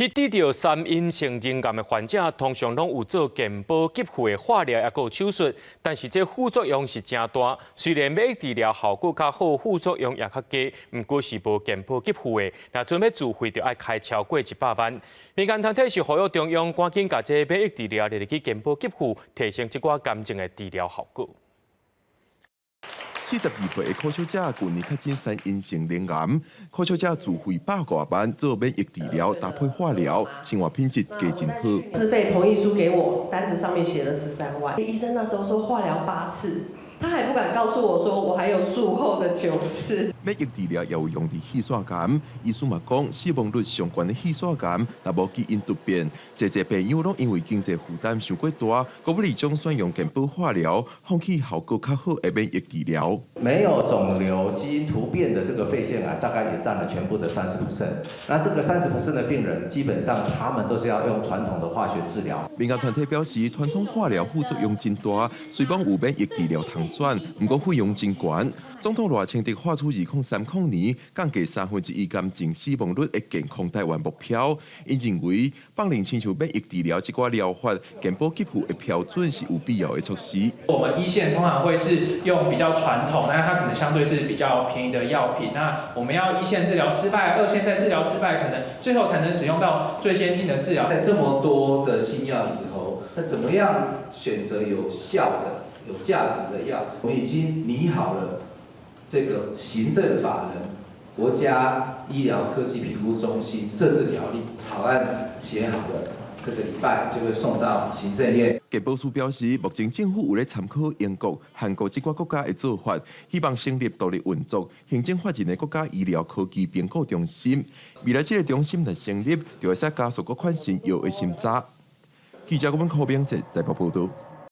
去得著三陰性腎癌的患者，通常攏有做健保給付的化療，抑閣有手術，但是這副作用是誠大。雖然免疫治療效果較好，副作用也較低，毋過是無健保給付的。若準欲自費，就愛開超過100萬。民間團體是呼籲中央趕緊共這免疫治療列入去健保給付，提升這寡癌症的治療效果。42歲的柯小姐舊年確診三陰性腎癌，柯小姐自費100外萬做免疫治療，搭配化療，生活品質加真好。自費同意書給我，單子上面寫了13萬。醫生那時候說化療八次，他還不敢告訴我說我還有術後的9次。免疫治療也有用佇肺腺癌，醫師嘛講，死亡率上懸的肺腺癌，若無基因突變，濟濟病友攏因為經濟負擔傷過大，閣欲將選用健保化療，放棄效果較好的免疫治療。沒有腫瘤基因突變的這個肺腺癌，大概也佔了全部的30%。那這個30% 的病人，基本上他們都是要用傳統的化學治療。民間團體表示，傳統化療副作用真大，雖講有免疫治療通選，毋過費用真懸。總統賴清德喊出2030年降低1/3癌症死亡率的健康台灣目標。𪜶認為，放任親像免疫治療這寡療法，健保給付的標準是有必要的措施。我們一線通常會是用比較傳統，那它可能相對是比較便宜的藥品。那我們要一線治療失敗，二線再治療失敗，可能最後才能使用到最先進的治療。在這麼多的新藥裡頭，那怎麼樣選擇有效的、有價值的藥？我們已經擬好了這個行政法人國家醫療科技評估中心設置條例草案寫好了，這個禮拜就會送到行政院。健保署表示，目前政府有咧參考英國、韓國這寡國家的做法，希望成立獨立運作、行政法人的國家醫療科技評估中心。未來這個中心若成立，就會使加速各款新藥的審查。記者郭文柯明哲台北報導。